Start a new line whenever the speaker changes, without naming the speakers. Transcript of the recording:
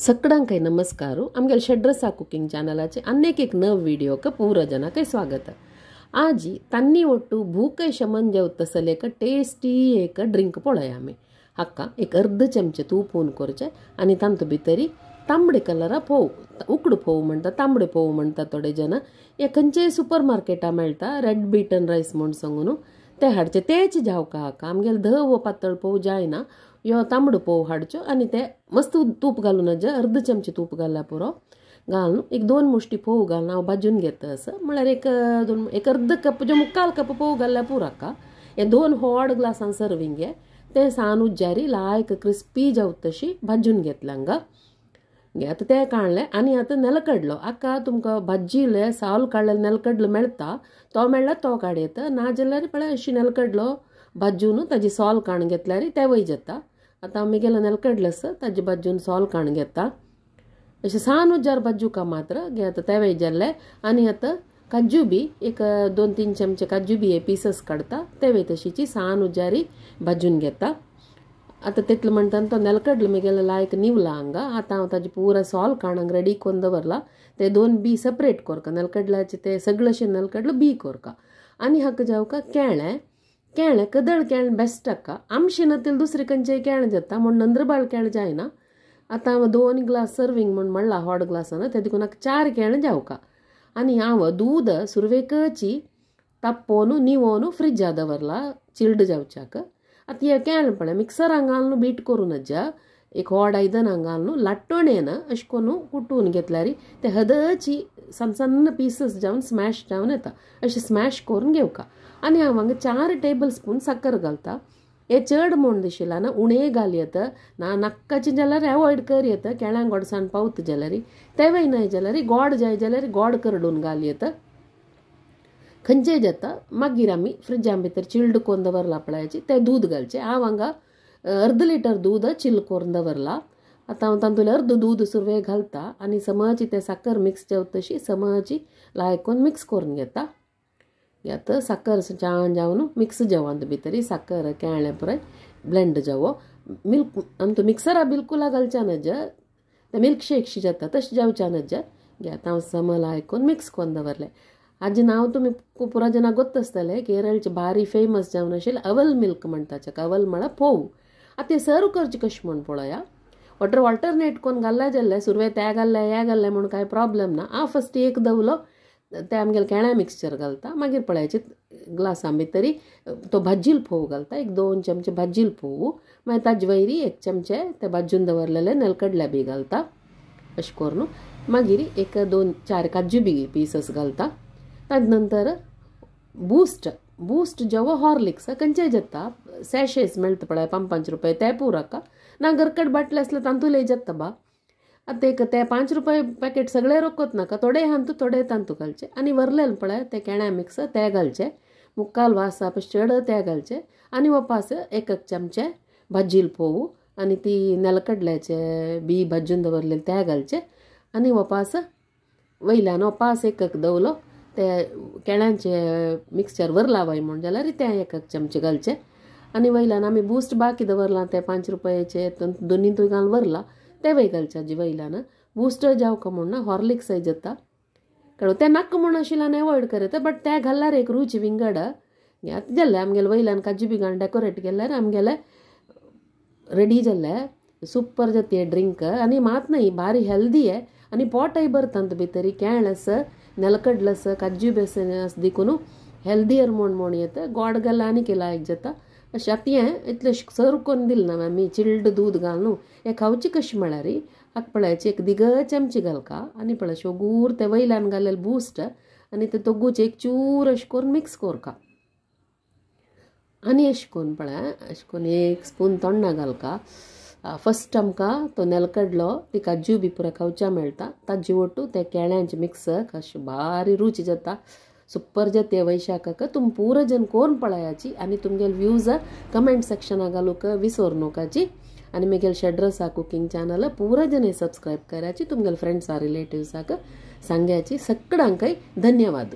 सगळ्यांक नमस्कार। आमगेले षड्रसा कुकिंग चॅनलाचे अनेक एक नव व्हिडिओक पूरा जनाक स्वागत। आज तन्नी ಒಟ್ಟು भूकय शमन जावत एक टेस्टी एक ड्रिंक पळय आमी। हाका एक अर्द चमचे तूप करचे आनी तांतू भितरी तांबडे कलरा फोव, उकडू फोव म्हणटा, तांबडे फोव म्हणटा थोडे जण। हे खंयचेय सुपर मार्केटा मेळटा रेड बीटन रायस म्हूण सांगून ते हाडचे, तेच जावका हाका। आमगेले धवो पातळ फोव जायना, यो तांबडो फोव हाडचो आनी ते मस्त तूप घालून अर्द चमचे तूप घालल्यार पुरो। घालून एक दोन मुष्टी फोव घालून हांव भाजून घेता असं म्हळ्यार एक दोन एक अर्द कप जो मुक्काल कप फोव घालल्यार पुरो हाका। हे दोन व्हड ग्लासान सर्विंग हे ते सान उज्जारी लायक क्रिस्पी जावत तशी भाजून घेतले हांगा। आतां ते काडलें आनी आतां नेलकडलो हाका तुमकां भाजिल्ले साल काडलेले नेलकडलो मेळटा, तो मेळ्ळा तो काड येता, नाजाल्यार पळय अशी नेलकडलो भाजून ताजी सोल काडून घेतल्यार तेवय जाता। आतां आमी गेलो नेलकडलो आसा ताजी भाजून सोल काडून घेता, अशें सान उज्जार भाजूका मात्र घेता तेवय जाल्ले। आनी आतां काजू बी एक 2-3 चमचे काजू बी हे पिसस काडटा, तेवय तशीची सान उज्जारी भाजून घेता। आतां तितलें म्हणटा तो नेलकडलो म्हगेलो लायक निवला हांगा। आतां हांव ताजी पुरा सोल काडूंक रेडी करून दवरला, ते दोन बी सेपरेट कोरका, नेलकडल्याचे ते सगळे अशें नेलकडलो बी कोरका। आनी हाका जावका केळें, केळें कदळ केळें बेस्ट हाका। आमशें नातील दुसरें खंयचेय केळें जाता म्हूण नंद्रबाळ केळें जायना। आतां हांव 2 ग्लास सर्वींग म्हूण म्हणलां व्हड ग्लासान, ते देखून हाका 4 केळें जावका। आनी हांव दूद सुरवेकची तापोवन निवोवन फ्रिजा दवरला चिल्ड जावच्याक। आतां हें केळें पळय मिक्सरान घालून बीट करूं नज्जा, एक व्हड आयदनां घालून लाटणेन अशें करून कुटून घेतल्यार ते हदची सन्न सन्न पिसस जावन स्मॅश जावन येता, अशें स्मॅश करून घेवका। आनी हांव हांगा 4 टेबल स्पून साकर घालता। हे चड म्हूण दिशिल्ला ना, उणें घाल येता ना नाक्काचें जाल्यार एवॉयड कर येता, केळ्यांक गोडसाण पावता जाल्यार तेवय न्हय जाल्यार गोड जाय जाल्यार गोड करडून घाल येता, खंयचेय जाता। मागीर आमी फ्रिजां भितर चिल्ड करून दवरला पळयाची ते दूद घालचें। हांव हांगा अर्द लिटर दूद चिल्ड करून दवरला। आतां हांव तातूंतलें अर्द दूद सुरवेक घालता आनी समची ते साकर मिक्स जावता तशी समची लायकून मिक्स करून घेता। आतां साकर छान जावन मिक्स जावन भितरी साकर केळें पुराय ब्लेंड जावो। मिल्क आमचो मिक्सरा बिलकुला घालच्या नज, ते मिल्कशेक शी जाता तशें जावच्या नज। आतां हांव सम लायकून मिक्स करून दवरलें। हाजें नांव तुमी पुरा जाणां गोत्त आसतलें, केरळचे भारी फेमस जावन आशिल्लें अवल मिल्क म्हणटा ताका, अवल म्हळ्यार फोव। आतां तें सर्व करचें कशें म्हूण पळया। वॉटर ऑल्टरनेट करून घाल्लें जाल्यार सुरवेक ते घाल्लें हे घाल्लें म्हूण कांय प्रॉब्लम ना। हांव फस्ट एक दवलो ते आमगेलें केळ्यां मिक्सचर घालता, मागीर पळयाचे ग्लासां भितरी तो भाजील फोव घालता, एक 2 चमचे भाजील फोव, मागीर ताजे वयरी 1 चमचे ते भाजून दवरलेले नेलकडले बी घालता अशें करून। मागीर एक 2-4 काजू बी पिसस घालता। ताजे नंतर बूस्ट, बूस्ट जेवो हॉर्लिक्स खंयचेय जाता, सॅशेस मेळटा पळय 5-5 रुपये ते पुरो हाका, ना गरकट बाटले आसल्यार तातूंतलेय जाता बा। आतां एक ते 5 रुपये पॅकेट सगळे रोखत नाका, थोडे हांतू थोडे तांतू घालचे आनी वरलेले पळय ते केळ्यां मिक्स ते घालचे, मुक्काल वासा चड ते घालचे आनी वपास 1 चमचे भाजील फोव आनी ती नेलकडल्याचे बी भाजून दवरलेले ते घालचे आनी वपास वयल्यान वपास 1 दवलो ते केळ्यांचे मिक्सचर वरला वय म्हूण जाल्यार ते 1 चमचे घालचे आनी वयल्यान आमी बूस्ट बाकी दवरला ते 5 रुपयाचे दोनी तुय घालून वरला तेवय घालचे हाजे वयल्यान। बूस्ट जावका म्हूण ना हॉर्लिक्सय जाता, कारण ते नाका म्हूण आशिल्ल्यान एवॉयड करता, बट ते घाल्यार एक रूच विंगड आतां जालें। आमगेले वयल्यान काजू बी घालून डेकोरेट केल्यार आमगेले रेडी जालें, सुपर जाता ड्रिंक। आनी मात न्हय भारी हेल्दी आहे आनी पोटय भरता भितरी, केळें आसा नेलकडलो आसा काजू बी आसा देखून हेल्दियर म्हूण म्हूण येता, गोड घाल्यार आनी लायक जाता अशें। आतां हें इतलें सर्व करून दिलें ना आमी चिल्ड दूद घालून। हें खावचें कशें म्हळ्यार हाका पळयाची एक दिग चमचे घालका आनी पळय शोगूर ते वयल्यान घालेलें बूस्ट आनी ते दोगूच एक चूर अशें करून मिक्स कोरका आनी अशें करून पळय अशें करून 1 स्पून तोंडा घालका। फस्ट आमकां तो नेलकडलो ती काजू बी पुरा खावच्या मेळटा, ताजे ओटू ते केळ्यांचे मिक्स कशें भारी रूच जाता, सुपर जाता वैशाखाक। तुम पुरा जन कोण पळयाची आनी तुमगेले व्यूज कमेंट सेक्शना घालूंक विसर नोकाची। आनी म्हगेले षड्रसा कुकिंग चॅनल पुरा जन सबस्क्रायब कराची, तुमगेले फ्रेंड्सा रिलेटिव्साक सांग्याची। सगळ्यांकय धन्यवाद।